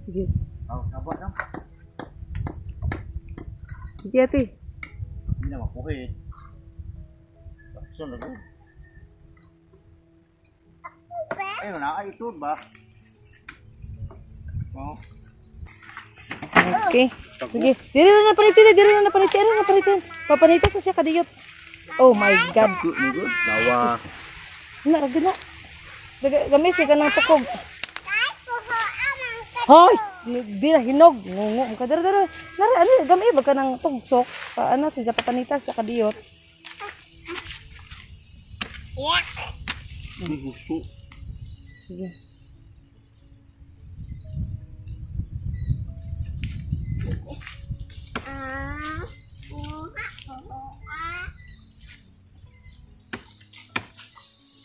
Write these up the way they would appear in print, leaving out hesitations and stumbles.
Sige. Oh, saba na. Sige, ate. Hindi na makuha eh. Action na ko. Ayun na, ay ito ba? Oh. Okay. Sige. Diri na napanitin, diri na napanitin, ano napanitin. Papanitin sa siya kadiyot. Oh my God. Good, good. Dawa. Na, ragod na. Gamis kay kanang tukog. Hoy! Di na hinog. Ngungo mo ka. Dara, dara. Nara, ano, gami ba ka ng tugsok? Paano siya papanitas sa kadiyot? Hindi gusto. Sige.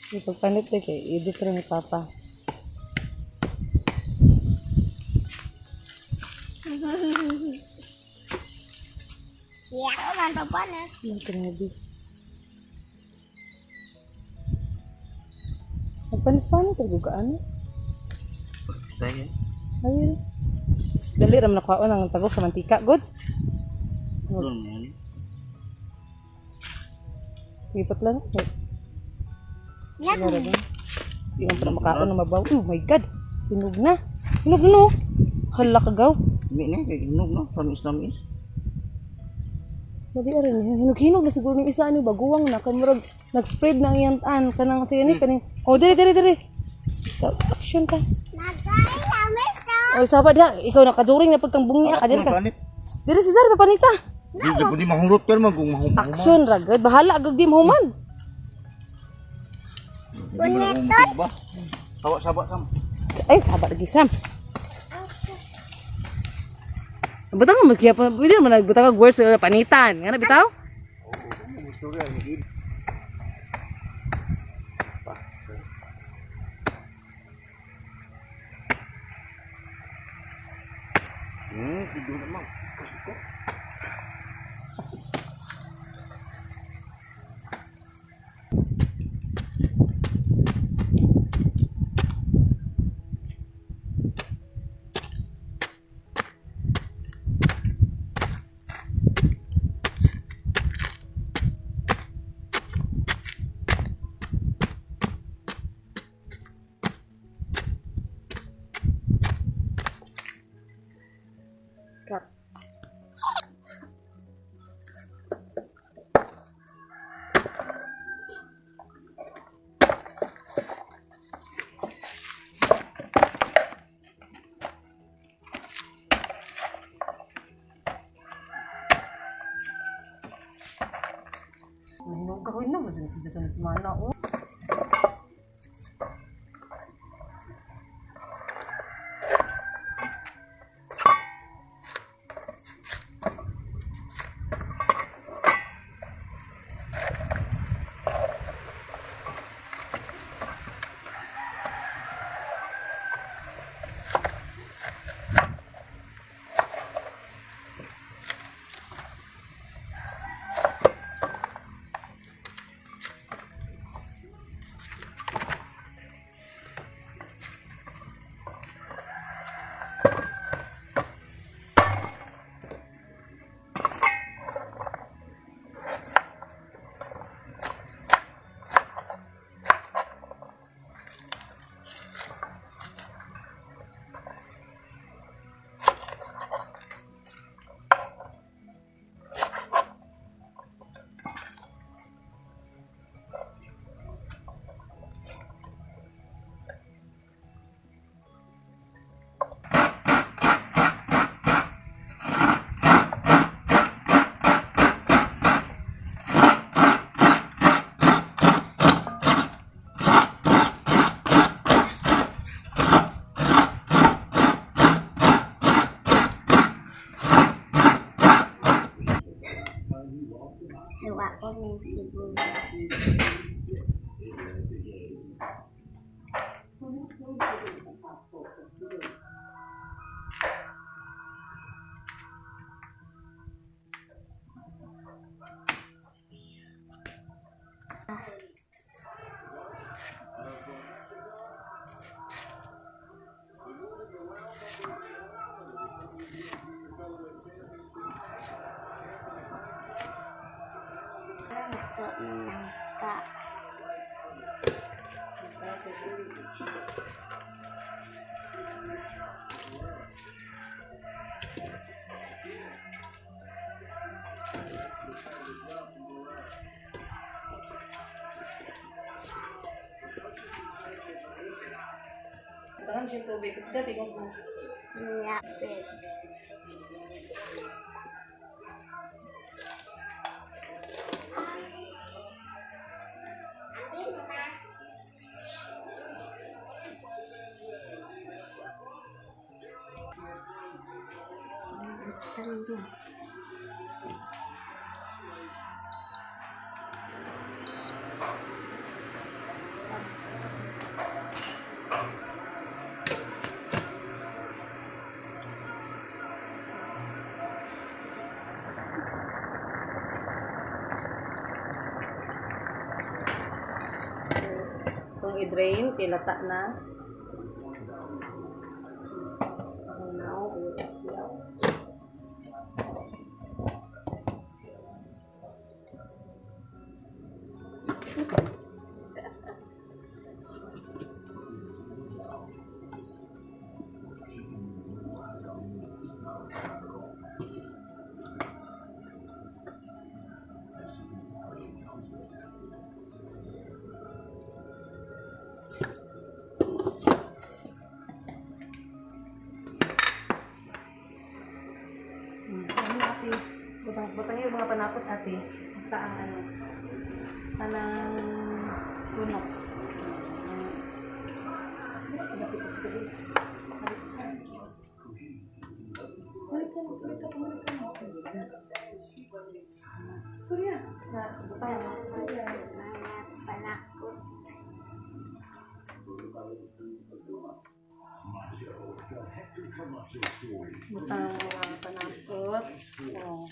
Sige, pagpanit eh, kay edit rin ni Papa. Ya, mantap banget. Ano, grabe. Nagpanit-panit, tago ka ano? Tayo. Ayun. Dali ram nakuha ang tagok sa mantika. Good. Doon yan. Lipat lang. Ya, Wala ba? Hindi man pala makaon na mabaw. Oh my God. Hinog na. Hinog no. Hala ka gaw. Hindi na, kay hinog no. Tamis-tamis. Dali arin. Hinog-hinog na siguro ng isa ano baguwang na kamurag nag-spread na ang iyang tan kanang sa ini kaning. Oh, dili dili dili. Action ka. nagay Oy, saba diha. Ikaw nakaduring na pagkang bungi ka dili ka. Panit. Dili si Zara papanita. Di di mahurot ka naman kung mahurot. Action ra gud. Bahala gud di mahuman. Puniton. Ba? Sawa saba sam. Ay, saba lagi Sam. Butang mo magkiya pa, pwede naman nagbutang og words sa panitan. Nga na bitaw? Tidur naman. Cut. Nahinog ka ko yun naman. Si Jason Sumana, oh. Suwa ko ng sibuyas. Tangan siya tubig. Kasi dati kung Lapit. Apin na. Tama. Kung i-drain, pilata na. Okay na, oh, ayaw. Ano, ate? Butang, butang yung mga panakot, ate. Basta ang ano. Basta ng tunok. Balik ka, balik ka, balik ka. Istorya. Na, butang, istorya. Mga panakot. Butang mga panakot. Oh.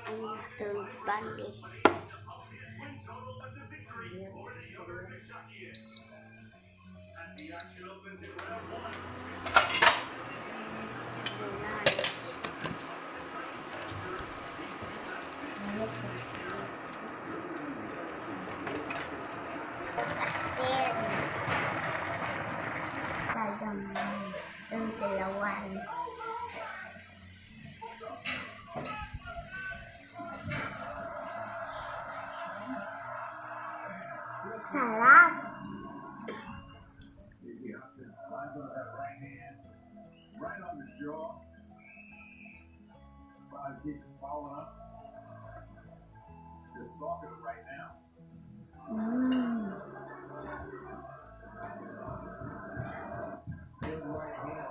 Ang bambi. Asin. Tagamay. Ang dalawan. Sarap. Right hand, right on the jaw. Keeps following up. Just stalking it right now. Good right.